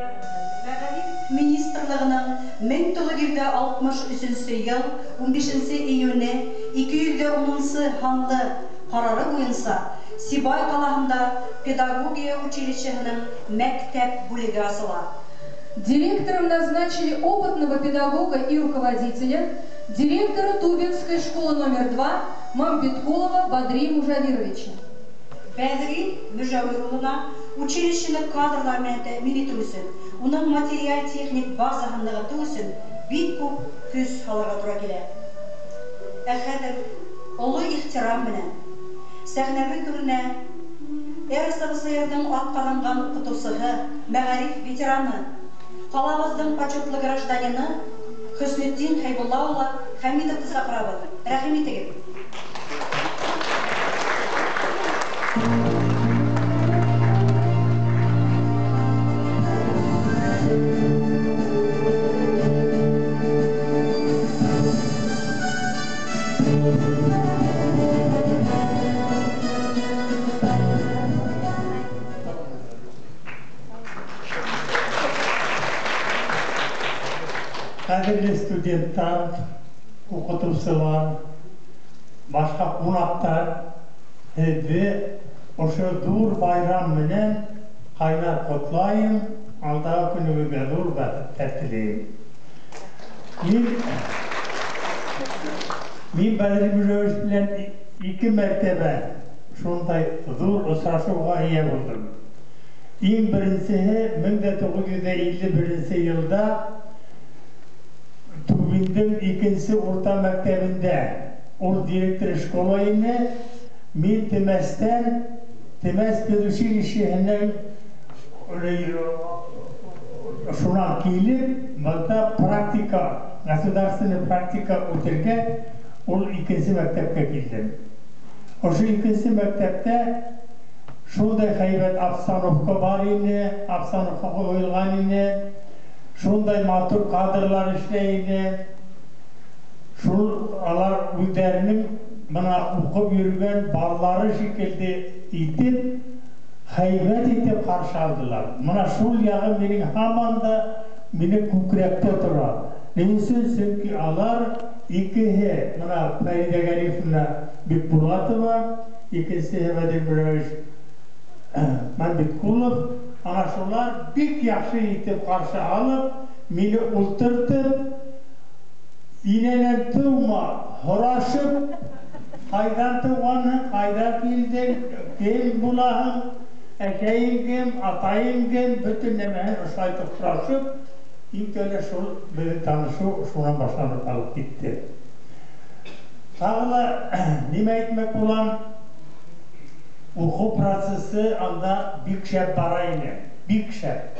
Мәғариф министрлығының 1963 йыл 15 июне 210 һанлы ҡарары буйынса Сибай ҡалаһында педагогия училищеһының мәктәп бүлеге асыла. Директором назначили опытного педагога и руководителя, директора Тубинской школы номер 2 Мамбеткулова Бадри Мужавировича. Бәҙри Мөжәүир улына училищены кадрлар менән тәьмин итеү өсөн, уның материаль-техник базаһын нығытыу өсөн бик күп көс һалырға тура килә. Ә хәҙер оло ихтирам менән сәхнәбеҙ түренә РСФСР-ҙың атҡаҙанған уҡытыусыһы, мәғариф ветераны, ҡалабыҙҙың почетлы гражданины Хөснетдин Хәйбулла улы Хәмитовты саҡырабыҙ. Рәхим итегеҙ. Ҡәҙерле студенттар, уҡытыусылар, башҡа ҡунаҡтар, һеҙҙе ошо ҙур байрам менән ҡайнар ҡотлайым, алдағы көнөгөҙгә ҙур бәхеттәр теләйем. Мин Бәҙри Мөжәвич менән ике мәртәбә шундай ҙур осрашыуға эйә булдым. Иң беренсеһе 1951 йылда Тубиндең икенсе урта мәктәбендә, ул директор школа ине, мин Темәстән, Темәс педучилищеһенең шунан килеп, бында практика, государственный практика үтергә ул икенсе мәктәпкә килдем. Ошо икенсе мәктәптә шундай һәйбәт обстановка бар ине, обстановка ҡуйылған ине, шундай матур кадрлар эшләй ине. Шул алар үҙҙәренең бына уҡып йөрөгән балалары шикелле итеп, һәйбәт итеп ҡаршы алдылар. Бына шул яғы минең һаман да минең күкрәктә тора. Ни өсөн? Сөнки алар икеһе, бына Фәриҙә Ғәрифовна Бикбулатова, икенсеһе Бәҙри Мөжәвич Мамбеткулов, ана шулар бик яҡшы итеп ҡаршы алып, мине ултыртып, инәнән тыума һорашып, ҡайҙан тыуғанһың, ҡайҙа килдең, кем булаһың, әсәйең кем, атайың кем, бөтөн нәмәһен ошолайтып һорашып, иң тәүҙә шул беҙҙең танышыу шунан башланып алып китте. Тағы ла нимә әйтмәк булам, уҡыу процессы анда бик шәп бара ине, бик шәп.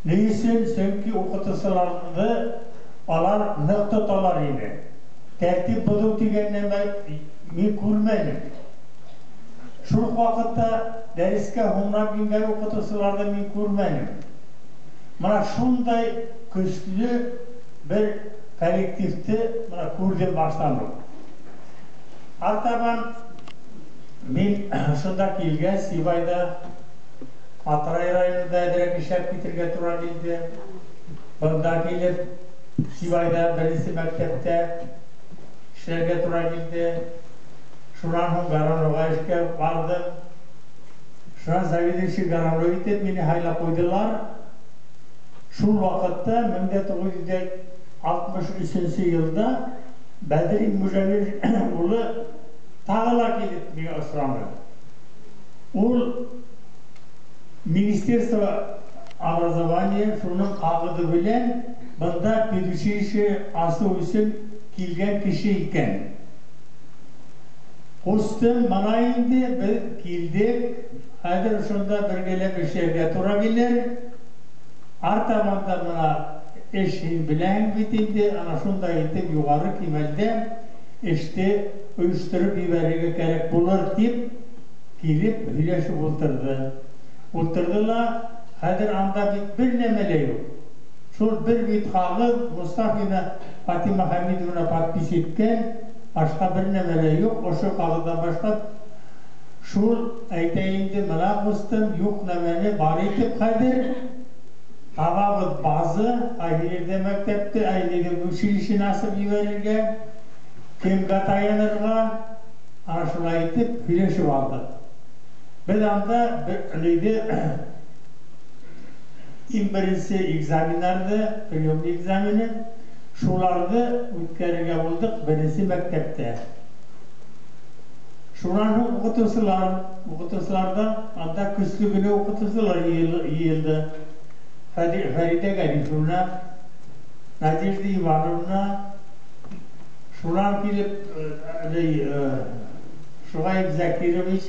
Ни өсөн? Сөнки уҡытыусыларҙы алар ныҡ тоталар ине. Тәртип боҙоу тигән нәмә мин күрмәнем. Шул уҡ ваҡытта дәрескә һуңынан килгән уҡытыусыларҙы мин күрмәнем. Бына шундай көслө бер коллективты бына күрҙем баштан уҡ. Артабан мин шунда килгәс, Сибайҙа, Атрай районында әҙерәк эшләп китергә тура килде. Бында килеп, Сибайҙа беренсе мәктәптә эшләргә тура килде. Шунан һуң Гарановға эшкә барҙым. Шунан заведующий Гаранов итеп мине һайлап ҡуйҙылар. Шул ваҡытта 1963 йылда Бәҙри Мөжәвир улы тағы ла килеп миңә осраны. Ул Министерство образования шуның ҡағыҙы менән бында педучилище асыу өсөн килгән кеше икән. Ҡустым, бына инде беҙ килдек, хәҙер ошонда бергәләп эшләргә тура килер. Артабан да бына эш һин беләһең бит инде, ана шундай итеп юғары кимәлдә эште ойоштороп ебәрергә кәрәк булыр тип килеп һөйләшеп ултырҙы. Ултырҙы ла, хәҙер анда бит бер нәмә лә юҡ. Шул бер бит ҡағыҙ Мустафина Фатима Хәмидовна подпись иткән, башҡа бер нәмә лә юҡ. Ошо ҡағыҙҙан башҡа шул әйтә инде, бына ҡустым, юҡ нәмәне бар итеп хәҙер Табабыҙ база, ҡайһы ерҙә мәктәпте, ҡайһы училищены асып ебәрергә, кемгә таянырға, ана шулай итеп һөйләшеп алдыҡ. Беҙ анда ниҙе иң беренсе экзамендарҙы, приемный экзамены, шуларҙы үткәрергә булдыҡ беренсе мәктәптә. Шунан һуң уҡытыусыларҙан анда көслө генә уҡытыусылар йыйылды. Фәриҙә Ғарифовна, Надежда Ивановна, шунан килеп Шуғаев Закирович,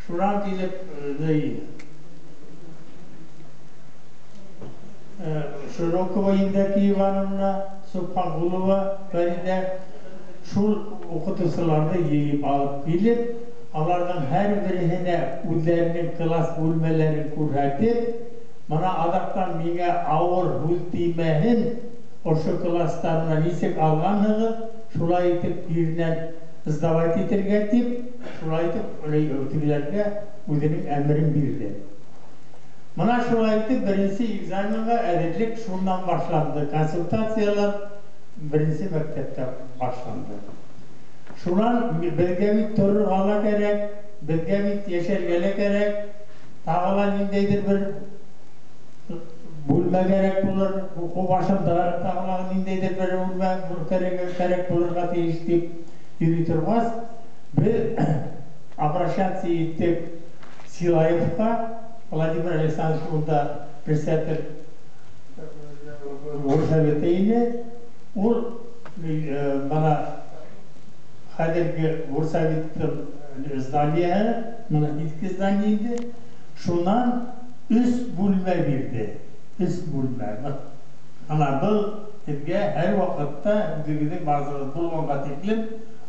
шунан килеп Широкова Евдокия Ивановна, Субханғулова Фәриҙә, шул уҡытыусыларҙы йыйып алып килеп, аларҙың һәр береһенә үҙҙәренең класс бүлмәләрен күрһәтеп, мына аҙаҡтан миңә ауыр һүҙ теймәһен, ошо класста мына нисек алғанһығыҙ, шулай итеп еренән сдавать итергә тип, шулай итеп тегеләргә үҙенең әмерен бирҙе. Мына шулай итеп беренсе экзаменға әҙерлек шунан башланды. Консультациялар беренсе мәктәптә башланды. Шунан беҙгә бит торорға ла кәрәк, беҙгә бит йәшәргә лә кәрәк, тағы ла ниндәйҙер бер бүлмә кәрәк булыр, уҡыу башында тағы ла ниндәйҙер бер бүлмә кәрәк булырға тейеш тип йөрөй торғас, беҙ обращаться иттек Силаевҡа. Владимир Александрович унда председатель горсовета ине. Ул бына хәҙерге горсоветтың зданиеһы, бына иҫке здание инде, шунан 3 бүлмә бирҙе. 3 бүлмә. Ана был һеҙгә һәр ваҡытта үҙегеҙҙең базағыҙ булғанға тиклем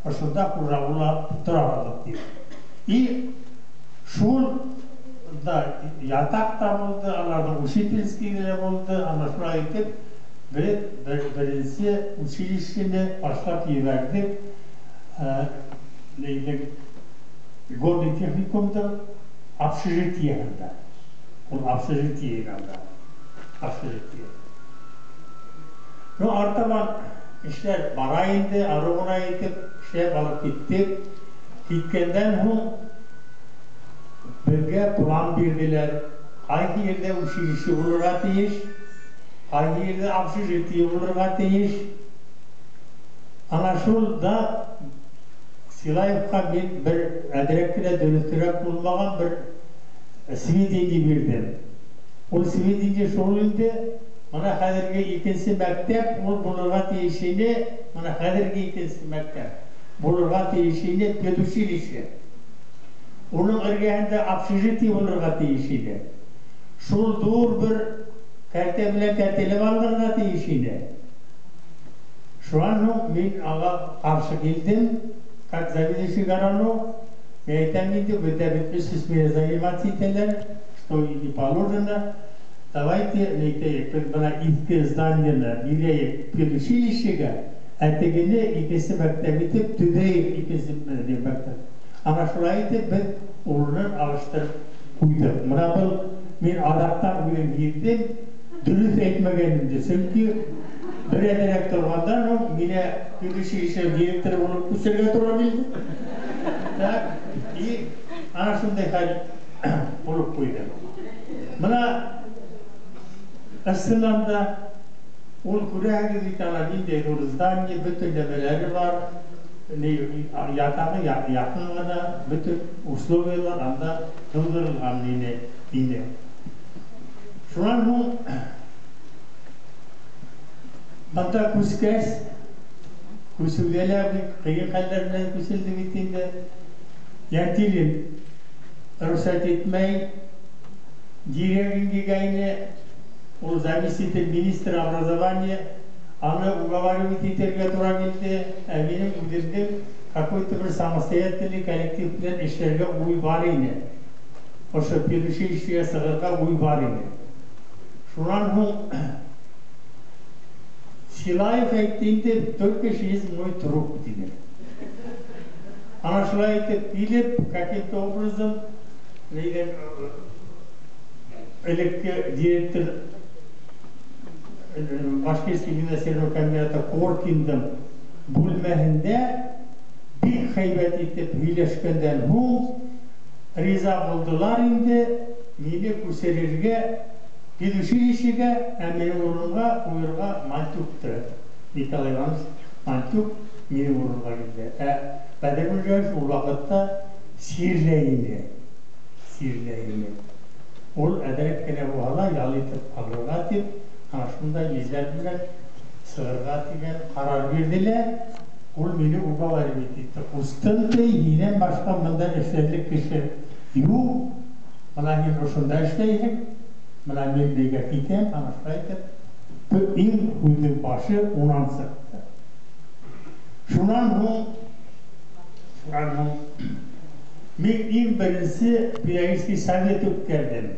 ошонда хужа була тораһығыҙ тип. И шул да ятаҡ та булды, аларҙың учительский ҙә булды. Ана шулай итеп беҙ беренсе училищены башлап ебәрҙек. Горный техникумдың общежитиеһында. Ул общежитие анда. Общежитие. Ну, артабан эшләр бара инде, арыу ғына итеп эшләп алып киттек. Киткәндән һуң беҙгә план бирҙеләр. Ҡайһы ерҙә училище булырға тейеш, ҡайһы ерҙә общежитие булырға тейеш. Ана шул да Силаевҡа мин бер әҙерәк кенә дөрөҫөрәк булмаған бер сведение бирҙем. Ул сведение шул инде, мына хәҙерге икенсе мәктәп ул булырға тейеш ине, мына хәҙерге икенсе мәктәп булырға тейеш ине педучилище. Уның эргәһендә общежитие булырға тейеш ине. Шул ҙур бер кәртә менән кәртәләп алынырға тейеш ине. Шунан һуң мин ага ҡаршы килдем, как заведующий гороно. Мин әйтәм инде, беҙҙә бит өс менән заниматься итәләр, что и не положено. Давайте, әйтәйек, беҙ бына иҫке зданиены бирәйек педучилищеға, ә тегене икенсе мәктәп итеп төҙәйек икенсе мәктәп. Ана шулай итеп беҙ урынын алыштырып ҡуйҙыҡ. Мына был мин аҙаҡтан үҙем һиҙҙем, дөрөҫ әйтмәгәнемде, сөнки бер әҙерәк торғандан һуң мине педучилище директоры булып күсергә тура килде. Так, и ана шундай хәл булып ҡуйҙы. Мына ысыннан да ул күрәһегеҙ бит, ана ниндәй ҙур здание, бөтөн нәмәләре бар, ятағы яҡын ғына, бөтөн условиялар анда тыуҙырылған ине. Шунан һуң бында күскәс, күсеүҙә лә бик ҡыйын хәлдәр менән күселде бит инде. Янтилин рөхсәт итмәй, Дирегин килгәйне, ул заместитель министра образования, аны уговаривать итергә тура килде. Ә минең үҙемдең какой-то бер самостоятельный коллектив менән эшләргә уй бар ине. Ошо педучилищеға сығырға уй бар ине. Шунан һуң Силаев әйтте инде, только через мой труп тине. Ана шулай итеп килеп, каким-то образом, нейҙән, Элекке директор Башкирский виносерного комбината Коркиндың бүлмәһендә бик һәйбәт итеп һөйләшкәндән һуң риза булдылар инде мине күсерергә педучилищега, ә минең урынға ҡуйырға Мантюкты. Николай Иванович Мантюк минең урынға килде. Ә Бәдер Мирзаевич ул ваҡытта сирләй ине. Сирләй ине. Ул әҙерәк кенә булһа ла ял итеп алырға тип, ана шундай ниләр менән сығырға тигән ҡарар бирҙе лә, ул мине уговаривать итте. Ҡустым, ти, һинән башҡа бында эшләрлек кеше юҡ. Бына һин ошонда эшләйһең, бына мин бейгә китәм, ана шулай итеп, иң һүҙҙең башы унан сыҡты. Шунан һуң мин иң беренсе педагогический совет үткәрҙем.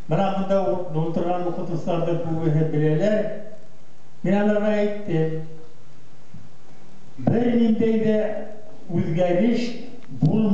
Бына бында ултырған уҡытыусыларҙың күбеһе беләләр. Мин уларға әйттем: бер ниндәй ҙә үҙгәреш булмай.